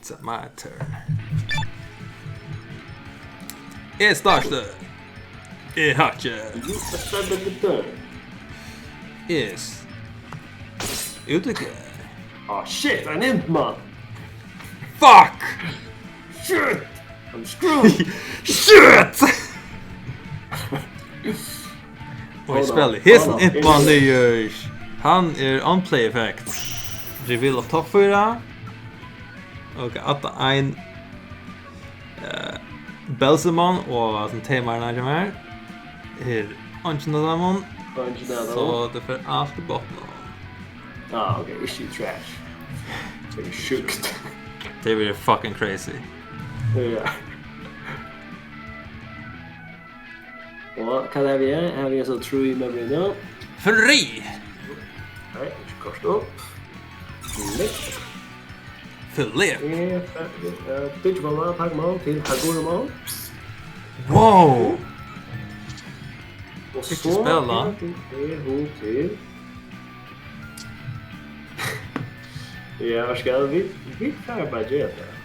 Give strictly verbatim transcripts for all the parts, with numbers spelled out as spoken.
It's my turn. Eg starti. Eg hakki. You suspended the turn. Yes. Útvikla. Oh shit, ein imp, man. Fuck! Shit, I'm screwed. Shit! Og eg spæli hesin impan niður. Hann er on play effect. Reveal of top fýra. Ok, at ein uh, Belsemon og sum teimarna hjá mær. Her, eingin av teimum. Eingin av So teimum. Tað fer alt í botn. Ah, ok, ikki trash. Tað er sjúkt. Tað verður fucking crazy. Ja. Og hvat er við her? Her er so trý memory nú. Frí! Nei, ikki kort upp. Litt. Philip. Eh, eh, Digimon, Pokémon til Hagurumon. Wow! Og Ikki so spæla. Er hon til. Ja, hvat skal vi? Vi fara bara gera tað.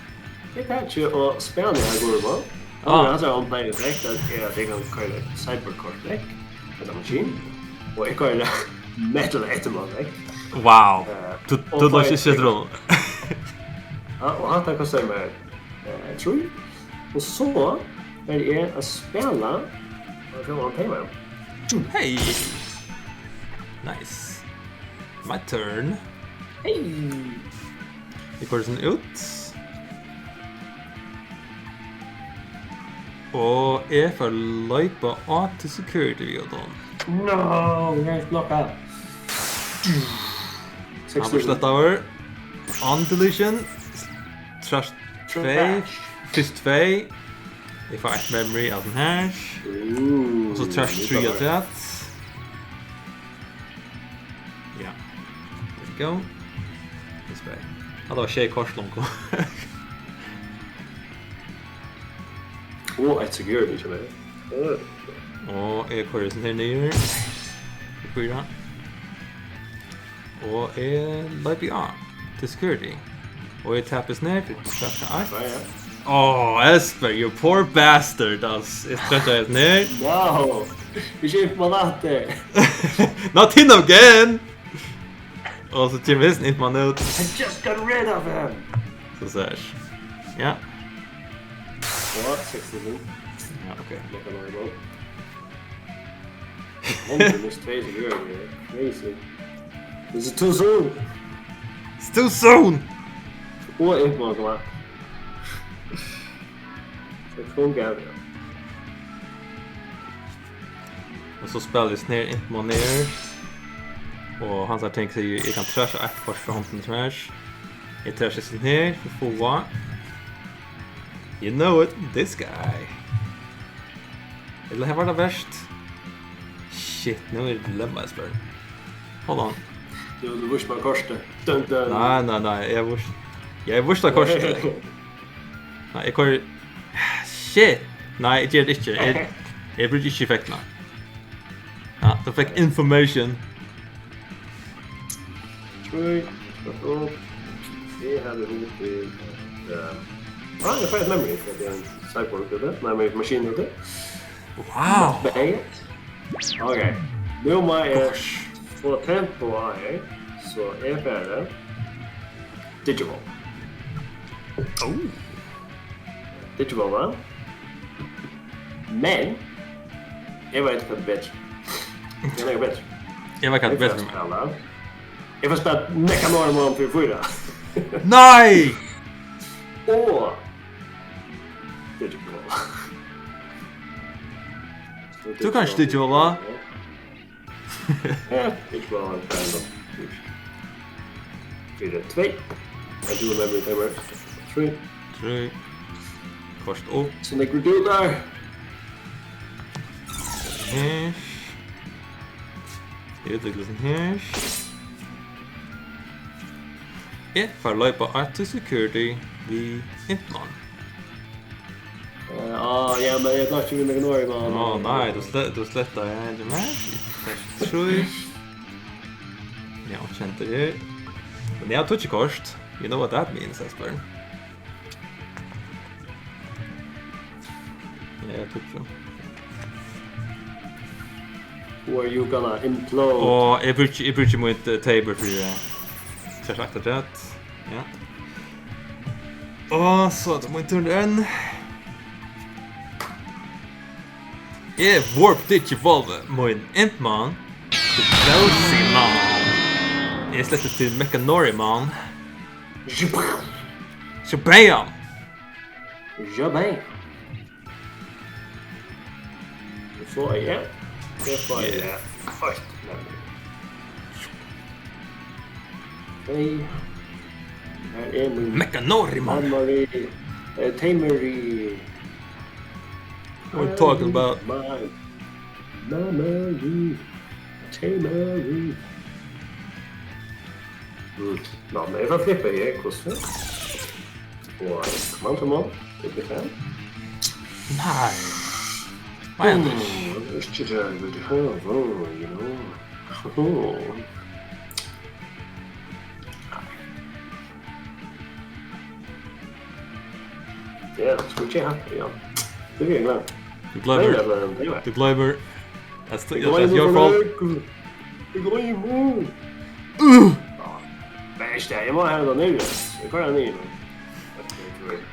Vit fara ikki og spæla Hagurumon. Ah. Hann er on play effect, at er at eg kann koyra Cyborg-kort vekk. Ella maskin. Og eg koyri Metal Etemon vekk. Wow. Eh, Du, og du fái lýsir ikki trú. Ja, og hatta kostar meg eh, trý. Og so er eg at spæla og fáa ein payment. Hey. Nice. My turn. Hey! Eg koyri sånn út. Og eg fari loypa á til security við honum. No, eg blokka. Hann var slettaður. On deletion. Trash tvey. Fyrst tvey. Eg fái eitt memory av den her. Og so trash trý afturat. Ja. There we go. This way. Hatta var sjey kort longu. Og eitt security hjá mær. Og eg koyri sånn her niður. Fýra. Og eg loypi á til security. Og eg tapist nær fyri trettan eitt. Hva er? Oh, Esper, you poor bastard, ass. Eg strettar helt nær. No! Ikki upp á natt. Not him again! Og so kemur hesin impan út. I just got rid of him! So sært. Ja. Og seksogtjúgu. Ja, ok. Det kan være godt. Om du mist tvey, så gjør det. Crazy. This is too soon! It's too soon! Og impan koma. Seksogtjúgu gævi. Og so spæli eg sånn her impan niður. Og hansara ting sigur, eg kann trasha eitt kort frá hondini til mær. Eg trasha sånn her, fyri at fáa. You know it, this guy. Ella her var tað verst. Shit, nú er dilemma, Esper. Hold on. Jú, tú vísti mær kortið. Dun, dun. Nei, nei, nei, eg vísti. Ja, eg vísti kortið. Nei, eg koyri. Shit. Nei, eg geri tað ikki. Eg, eg brúki ikki effektina. Ja, tú fekk information. Trý, skjótt upp. Eg havi hug til at, eh, ah, eg fái eitt memory, for tað er ein cyborg úti. Nei, men maskin úti. Wow. Bang. Ok. Nú má eg fáa tempo á her, so eg fari Digimon. Oh. Digimon, va? Men eg veit hvat er betri. Eg veit hvat er betri. Eg veit hvat er Eg fari betri at enn meg. Spæla. Eg fari at spæla Mechanorimon fyri fýra. Nei! Og Digimon. Tú kanst Digimon, va? Ja, Digimon, kind of. Fyri tvey. I do remember they were three. Trý. Kort upp. So they grew do there. Her. Eg útvikli sånn her. Eg fari loypa eitt til security við impan. Eh, ah, ja, men eg blokki við Mechanorimon. Á, nei, tú sle-, tú slettar her, James. Trý. Ja, og kjentur her. Men eg havi tíggju kort. You know what that means, Esper. Ja, eg tók so. Who are you gonna implode? Og eg brúki, eg brúki mítt, eh, table fyri, eh, tað er sagt afturat. Ja. Og so er tað mín turn enn. Eg warp digivolve mín Impmon til Velsimon. Eg sletti til Mechanorimon. Shabam! Shabam! So er eg. Eg fái, eh, eitt, nemlig. Hey. Her er mín Mechanorimon. Memory, eh, Tamery. What are you talking about? My memory. Tamery. Mm. Nå, men eg får flippe her, hvussu? Og command command, det blir fan. Nei. Hva er det? Mm, det er ikke det, men det her var, you know. Ja, skal vi ikke ha? Ja. Det blir glad. Du gloymer. Nei, nei, nei, nei. Du gloymer. That's, that's your fault. Eg gloymi. Uh! Ja. Men ikki tað, eg má hava tað niður. Eg koyri tað niður nú.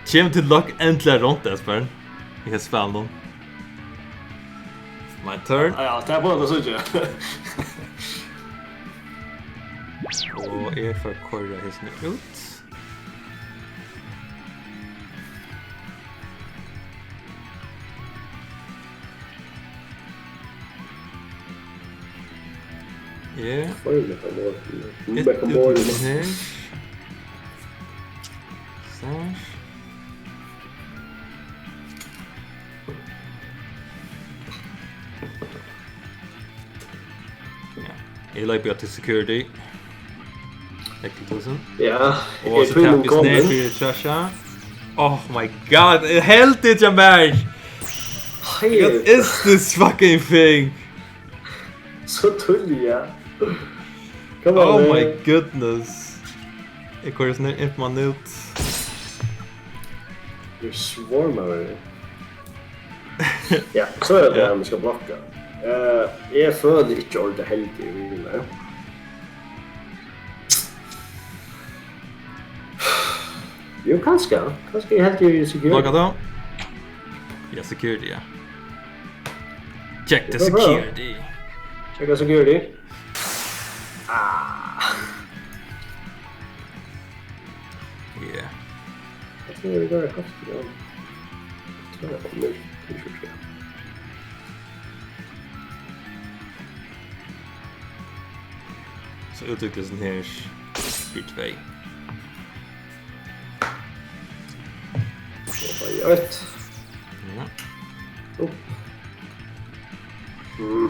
Kemur tú til luck endiliga runt, Esbern? Eg kann spæla nú. My turn. Ja, ja, tað er bara at síggja. Og eg fái koyra hesum út. Ja. Oj, Mechanorimon. Eitt út úr her. Sær. Ja. Eg leypi upp til security. Ekkel túsund. Ja, og eg so er tímin tapist ned komin fyri trasha. Oh my god, eg helt it, Jamar! Hey. What is this fucking thing? So tíðliga. Come on, oh my goodness. Eg koyri sånn her inn på mann út. Eg svormaði. Ja, so er tað, ja, at man skal blokka. Eh, eg føli ikki orðið heldig í mínum. Jú, kanska. Kanska eg helt í security. Blokka tá. Ja, security, ja. Check the security. Check the security. Ah. Yeah. Eg trúi, eg havi havt tað. Tað er myrkt, tað er ikki tað. So útviklar seg her fyri tvey. So fái eg eitt. Ja. Upp. Mm.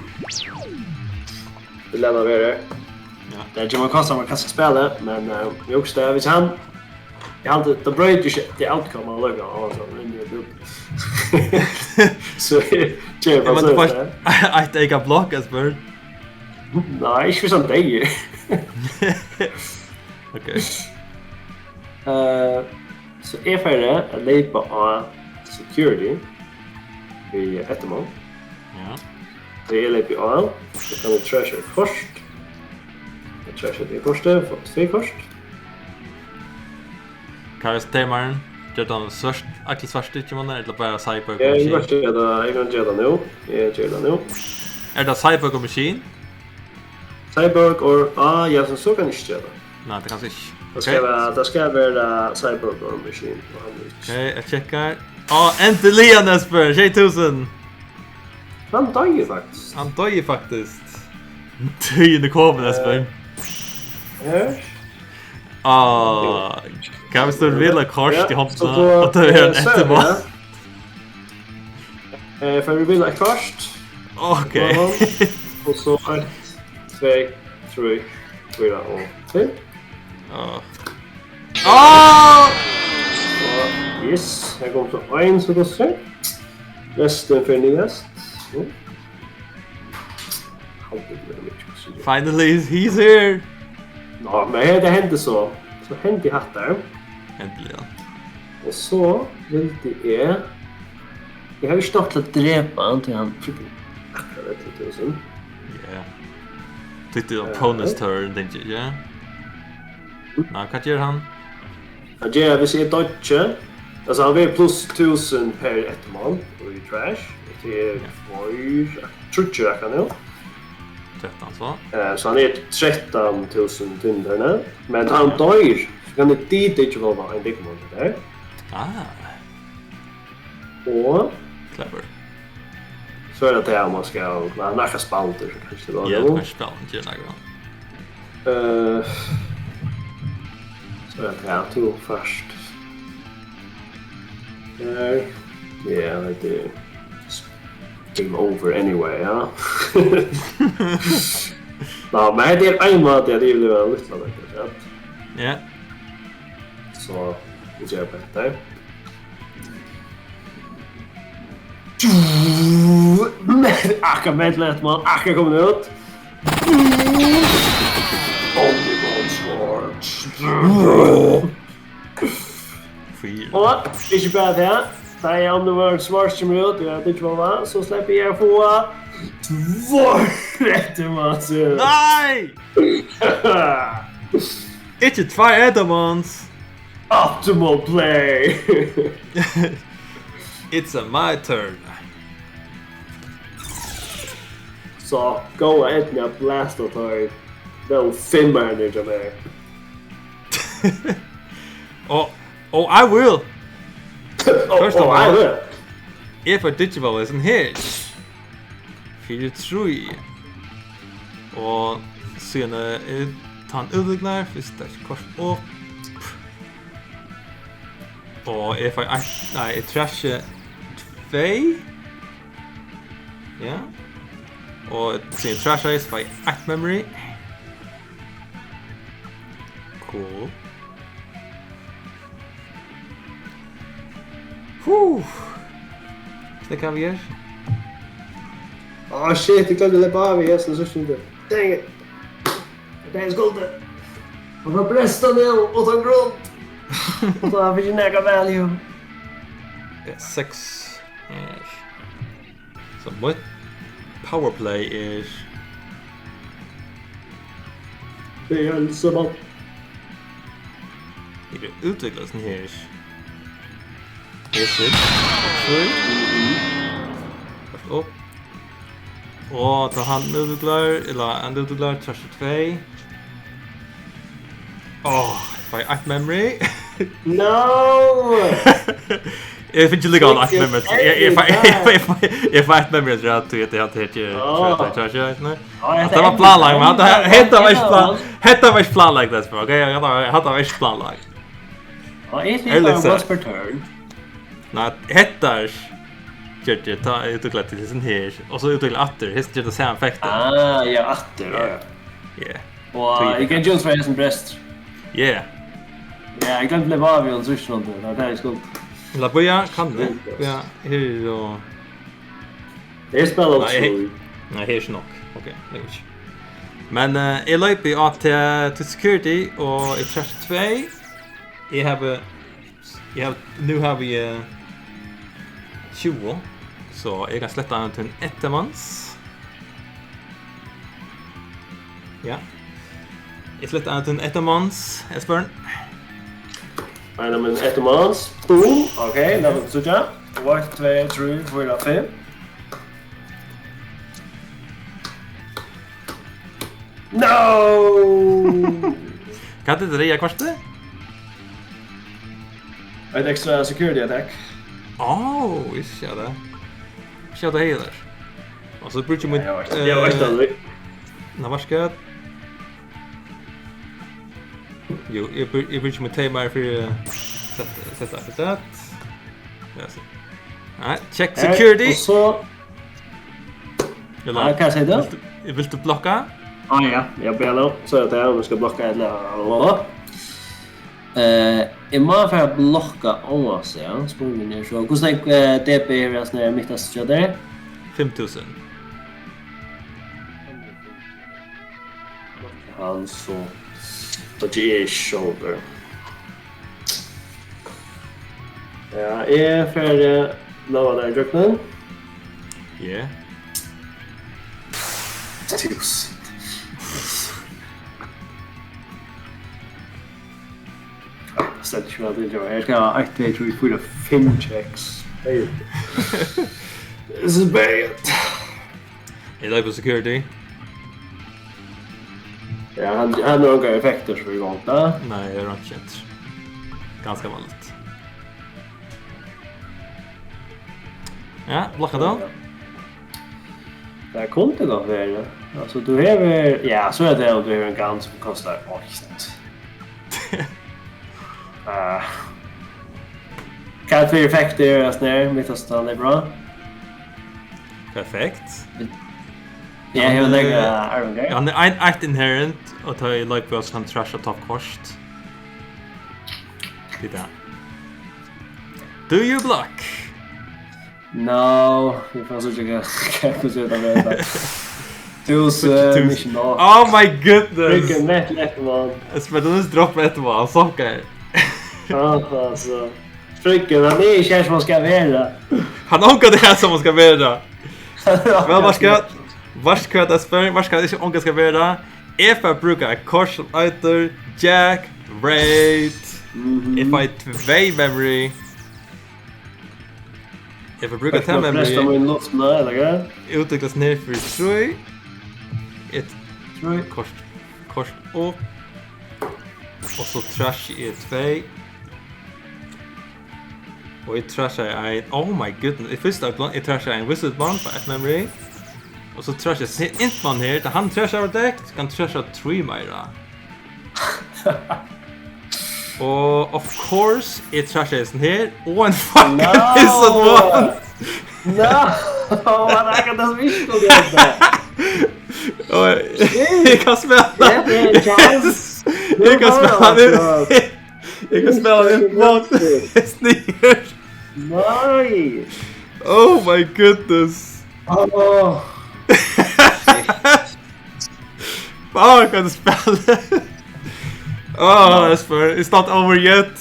Vit lata vera. Ja. Tað kemur at kosta mær kanska spælið, men, eh, eg hugsi tað, viss hann, eg haldi, tað broytir ikki the outcome av løgum, altso, men tað er jú. So eg geri bara soleiðis. Eg meini, tú fært eitt eyka blokk, Esbern. Nei, ikki viss hann deyr. Ok. Eh, so eg fari at leypa á security við Ettermon. Ja. Tá eg leypi á, so kann eg trasha eitt kort. Eg trasha eitt kort, fáa tvey kort. Hvat er temarin? Ger tú hann svørt, allir svartir, ikki mann, ella bara Cyborg og Machine? Ja, eg kann gera tað, eg kann gera tað nú. Eg geri tað nú. Er tað Cyborg og Machine? Cyborg or, ah, ja, so, so kann eg ikki gera tað. Nei, tað kanst ikki. Tað skal vera, tað skal vera Cyborg or Machine, og hann er ikki. Ok, eg tjekkar. Á, endiliga, Esbern! Sjey túsund! Hann doyði faktiskt. Hann doyði faktiskt. Tíðin er komin, Esbern. Eh, ja. Á, hvat viss tú vil ha kort í hondina, og tað er ein Ettermon? Eh, fái eg eitt kort? Ok. Og so eitt, tvey, trý, fýra og fimm. Á. Á! Og yes, her kom so ein, so tað sær. Restin fer niðast. Mm. Haldi tað er mikið, so. Finally, he's here! Nå, men hetta hendi so. So hendi hatta. Endiliga. Og so vildi eg Eg havi ikki nokk til at drepa hann, tí hann fekk akkurát ellivu túsund. Ja. Tykti opponent's turn, tenki eg, ja. Ná, hvat ger hann? Hann ger, hvis eg dodge, altso, hann verður pluss túsund per eitt mann, og í trash. Tað er tveir, tríggir akkurát nú. Trettan so. Eh, so hann er trettan túsund tyndur, ne? Men hann doyr, so kann eg de-digivolva ein Digimon der. Ah. Og Clever. So er tað tað, man skal, man har nakað spaldur, so kanska tað var Ja, tað. Kanska spaldur, tað er nakað. Eh, so er tað tað, tú fyrst. Eh, ja, tað er game over anyway, ja. Ná, men tað er ein máti at eg vil vera lítla vekk, ja. Ja. So, vit gera bara hetta. Men, akkurát, men, lett man, akkurát komin út. Omnimon Swords. Fín. Og ikki bara tað, tá eg Omnimon Swords kemur út, og eg tykki man, so sleppi eg at fáa tveir eftirmanns. Nei! Ikki tveir eftirmanns. Optimal play. It's a my turn. So, go ahead og blasta teir. Tað er fimmarnir hjá mær. Oh, oh, I will. Oh, First of oh, I all, will. Eg fái Digivolve hesum her. Fyri trý. Og síðani er tann útviklar, fyrst tað kort upp. Og eg fái eitt, nei, eg trashi tvey. Ja. Og síðan eg trashi, so fái eg eitt memory. Cool. Huh. Steðga við her. Á, shit, eg gloymdi at leypa av í hesum, so skilti. Dang it. Tað er skuldi. Hann var bresta nú, uttan grund. Og so har vit nakað value. Ja, seks. Her. So mítt powerplay er Tað er so væl. Eg kann útvikla sånn her. Hesir. Trý. Fyrst upp. Og tá hann útviklar, ella hann útviklar, tvey. Áh, fái eg eitt memory? No! Eg fái ikki líka eitt memory. Eg, eg fái, eg fái, eg fái, eg fái eitt memory, so eg, tí at eg havi ikki, Áh. Tað var planlagt, men hatta, hetta var ikki plan-, hetta var ikki planlagt, Espen, ok? Hatta var, hatta var ikki planlagt. Og eg Ærligt sagt. Once per turn. Nei, hetta er gjørt, tá eg útvikla til hesum her, og so útvikla aftur, hesin ger tað sama effektin. Ah, ja, aftur, ja. Ja. Ja. Og Tí eg kann just vera hesin brestur. Ja. Ja, eg glemti at leypa av í hon síðstu rundu, tað er tað eg skuldi. Ella bíða, kann tú? Shit, ass. Ja, her er jú Eg spæli Nei, trý. Nei, her er ikki nokk. Ok, tað er ikki. Men, eh, eg leypi á til, til security, og eg trashi tvey. Eg havi, eg havi, nú havi eg, eh, tjúgu, so eg kann sletta hann til ein eftirmanns. Ja. Eg sletti hann til ein eftirmanns, Esbjørn. Nei, nei, men eftirmanns. Boom. Ok, lat okkum síggja. Eitt, tvey, trý, fýra, fimm. No! Hvat er tað reyða kortið? Eitt extra security attack. Ó, eg sá tað. Eg sá tað her. Og so brúki eg mítt, Nei, eg veit, eg veit eh, aldri. Nei, hvat skal eg? Jú, eg brú-, eg brúki mítt timer fyri, eh, sett, sett, sett, sett. Ja, so. Nei, check Nei, security. Og so Ella, Nei, hvat sigur tú? Vilt tú, vilt tú blokka? Ah, ja, eg ber lov. So er tað, um eg skal blokka ella. Eh, eg má fara at blokka á, so ja. Spurningurin er so, hvussu nógv, eh, D P er tað, sum er mitt at støtta? Fimm túsund. Hann so, so ger eg sjálvur. Ja, eg fari, Ná var tað ígjøgnum. Yeah. Túsund. Stendur ikki væl til, Joe. Eg skal hava eitt, tvey, trý, fýra, fimm checks. Hey. This is bad. Eg leiti security. Ja, hann, hann hevur ongar effektir, so er gott, ha? Nei, eg havi einki eftir. Ganska vanligt. Ja, blokka tað. Ja. Tað kundi gott verið. Altso, tú hevur, ja, so er tað, at tú hevur ein gun sum kostar eitt. Ah. Hvat fyri effekt er tað her? Mitt á stan er bra. Perfekt. Ja, hann hevur nógv, eh, eh, armor, ja, hann er ein, eitt inherent, og tá eg leik við oss, hann trasha topp kort. Tað er tað. Do you block? No, vit fáa síggja hvat, hvat, hvussu hetta verður. Túsund, túsund. Ikki nokk. Oh my goodness! Freaking net eftir mann. Eg spældi nú dropp eftir mann, sokkar. Ja, altso. Freaking, hann er ikki her sum hann skal vera. Hann ongar tað her sum hann skal vera. Væl, veitst tú hvat? Veitst tú hvat eg spyr? Veitst tú hvat eg ikki ongar skal vera? Eg fari at brúka eitt kort sum eitur Jack Raid. Mhm. Eg fái tvey memory. Eg fari at brúka tað memory. Fært tú presta mín luftina, ella hvat? Útviklast niður fyri trý. Eitt. Trý. Kort, kort upp. Og so trashi eg tvey. Og eg trashaði ein, oh my goodness, eg fyrst av blant, eg trashaði ein Wizard Bond, bara eitt memory. Og so trashaði eg Imp Man her, tá hann trashaði our deck, kann trasha trý meira. Og of course, eg trashaði hesum her, og ein fucking Wizard Bond. No! No! Hann er akkurát tað sum ikki skuldi gjørt tað. Og eg kann spæla. Eg kann spæla hann inn. Eg kann spæla hann inn. Sniður. Nei. Oh my goodness. Åh. Fuck, hvat er spæl? Åh, Espen, it's not over yet.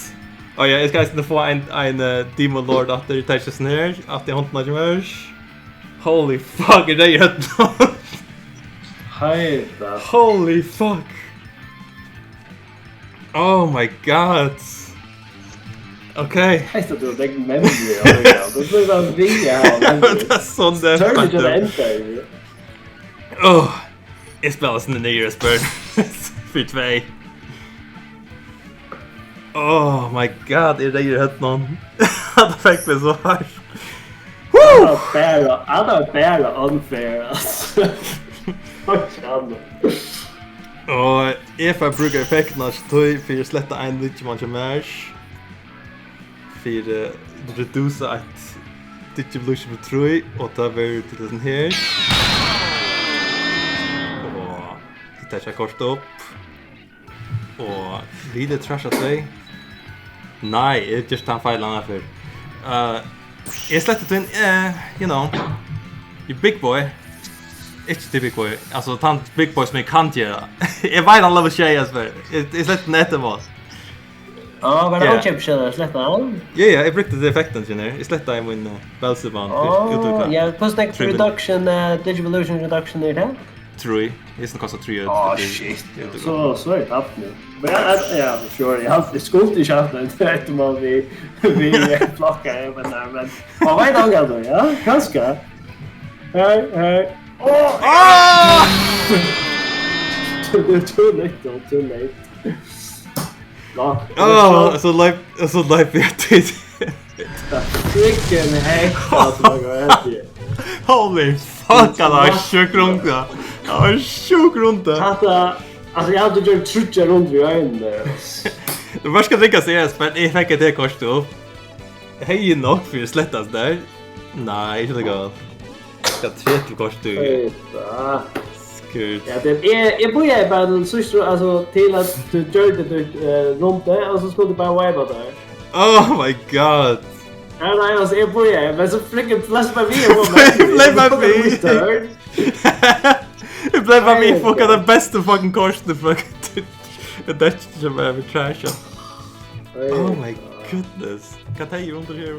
Åh ja, eg skal eisini fáa ein, ein, eh, Demon Lord aftur, eg taki sånn her, at eg hondina kemur. Holy fuck, er tað í høvdinum? Heita. Holy fuck. Oh my god. Ok. Heita, tú hevur nógv memory, oh my god. Tú blívur bara við at hava memory. Tað er sånn tað er. Tør tú ikki at enda í? Åh, eg spæli sånn niður, eg spyr. Fyri tvey. Oh my god, eg eri reyður í høvdinum. Hatta fekk meg so hart. Hatta var bara, hatta var bara unfair, altso. Fuck, hann. Og eg fari at brúka effektina, so tí fyri at sletta ein Digimon hjá mær. Fyri, eh, redusa eitt Digivolution við trý, og tað verður til tann her. Og eg taki kort upp. Og vil eg trasha tvey? Nei, eg geri tann feilin aftur. Eh, eg sletti tvey, eh, you know. You big boy. Ikki til big boy. Altso, tann big boy sum eg kann gera. Eg veit hann level sjey, Espen. Eg, eg sletti hann eftir mál. Á, var tað ókeypis at sletta hann? Ja, ja, eg brúkti tað effektin, skilur. Eg slettaði mín, eh, Belzebub fyri útøka. Á, ja, hvussu nógv reduction, eh, Digivolution reduction er tað? Trý. Hesin kostar trý. Á, shit. So, so er tað nú. Men ja, ja, ja, sure, eg haldi, eg skuldi ikki havt tað eftir mál við, við flokka, men, eh, men man veit ongantíð, ja, kanska. Hey, hey. Á! Too, too late, though, too late. Nå, Á, so leip, so leip eg til. Freaking heck, altso, tað var hetta. Holy fuck, hann var sjúkt rundur. Hann var sjúkt rundur. Hatta, altso, eg haldi, tú gjørdi tríggjar rundur í einum, eh. Tú var skal tryggja seg, men eg fekk eitt kort upp. Hevði nokk fyri at sletta tað har. Nei, ikki nakað. Skal tretivu kort í. Heita. Skút. Ja, tað er, eg, eg bíðaði bara til síðstu, altso, til at tú gjørdi títt, eh, rundu, og so skuldi tú bara wipa tað har. Oh my god. Ja, nei, altso, eg bíðaði, men so freaking fløspaði við, og Fløspaði við. Eg bleiv bara við, fucka, tað besta fucking kortið, fuck. Eg døkki ikki bara við trash. Oh my goodness. Hvat er rundt her?